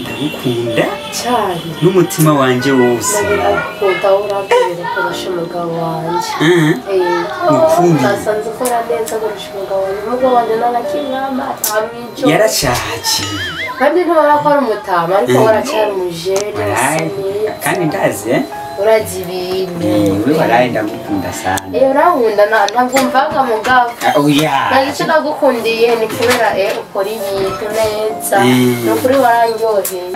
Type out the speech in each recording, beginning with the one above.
Ndagukunda cyane n'umutima wanje wose. Ndagukunda urambere kurusha umugabo wanje. Nukuri. Nasanze ukora neza kurusha umugabo wanje. Umugabo wanje ntarakimwama atamwico. Yarashaje. Kandi ntubona ko ari umutama ariko waracyari umujene. Kandi ndazi urazi ibintu. Wewe waraye ndagukunda sana. Urankunda ntabwo mvaga mugabo. Oya. Icyo nagukundiye ni kubera ukora ibintu neza. Ni ukuri warandyoheye.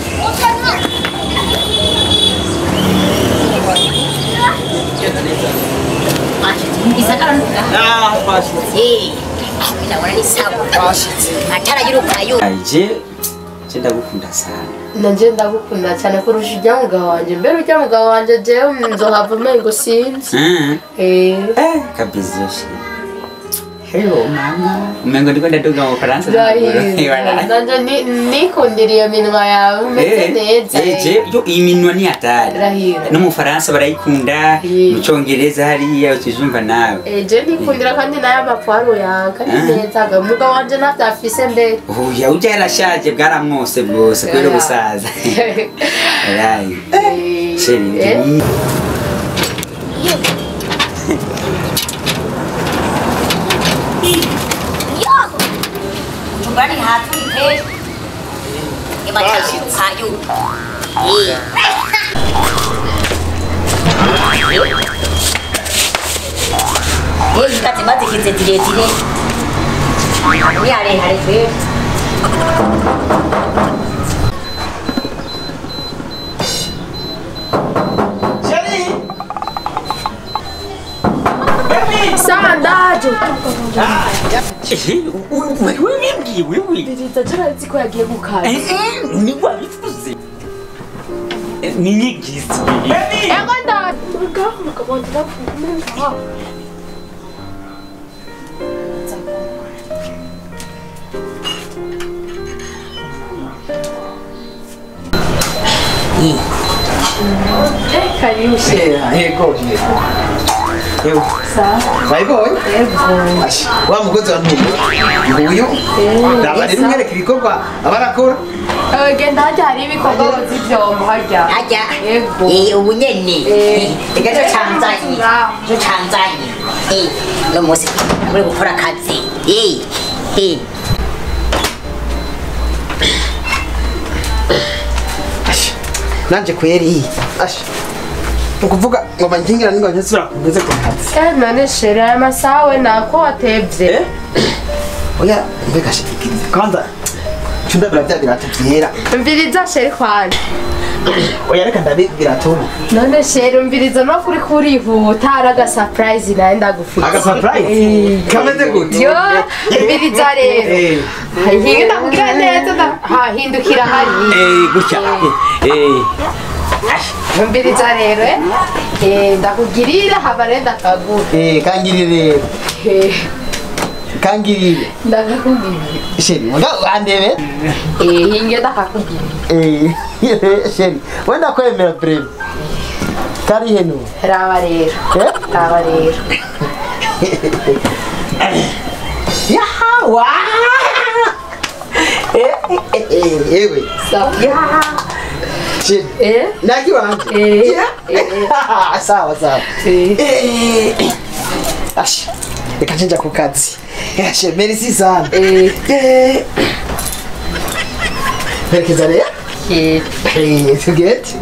Je ndagukunda sana. Nanje ndagukunda cyane kurusha ujya mugabo wanje. Mbere ujya mugabo wanje jewe nzohava umengo sinzi. Kabisa. Hello mama. Umengo ndiko ndaduga mu Faransa. Nanje nikundiriye minwa yawe umeze neza. Je yo iminwa ni hatari. No mu Faransa barayikunda, mu Cyongereza hariya ukizumva nawe. Je nikundira kandi nayo amapwaro yanka ni neza. Mugabo wanje ntavyafise mbere. Oya ujya yarashaje bwaramwose bwose kubera ubusaza. Rayi. Chérie. Sandajo. Wewe Nditachara ko yagiye gukaza. Ni wabivuze. Ni nyigisi. Ego ndavuga mugabo ndavuga. Karibu. Yego. Yego. Sawa. Wayibonye? Yego. Wa mukozi wa ntugu. Nguyu. Ndaba rero umwereka ibikorwa abarakora. Genda hajya hari ibikorwa by'ivyombo harya. Harya. Yego. Ubu nyene. Ega cyo canzanye. Cyo canzanye. No musi muri gukora akazi. Nanje kweri. Asha. Ukuvuga ngo bankingira ningo nyesura kumeze ku kazi. None shere amasawe nako watevye. Oya mbega kwanza chunda biravya birato byera. Umviriza shere kwanza. Oya reka ndabi birato. None shere umviriza no kuri kurihuta araga surprise naye ndagufite. Aga surprise? Kameze gute? Yo umviriza rero. Hinga ndakubwira neza hahindukira hari. Gutya. Umviriza rero ndakugirira haba rero ndakagura. Kangirire. Kangirire. Ndakakugirira. Sheri, andebe. Hinge ndakakugirira. Sheri, wenda kwemera breve. Kari heno. Raba rero. Raba rero. Ya wa. Ewe. Sawa. Ya. Naki wanje. Sawa sawa. Ash. Reka nje ku kazi. Ashe, merci sana. Merekeza rero. Tugete.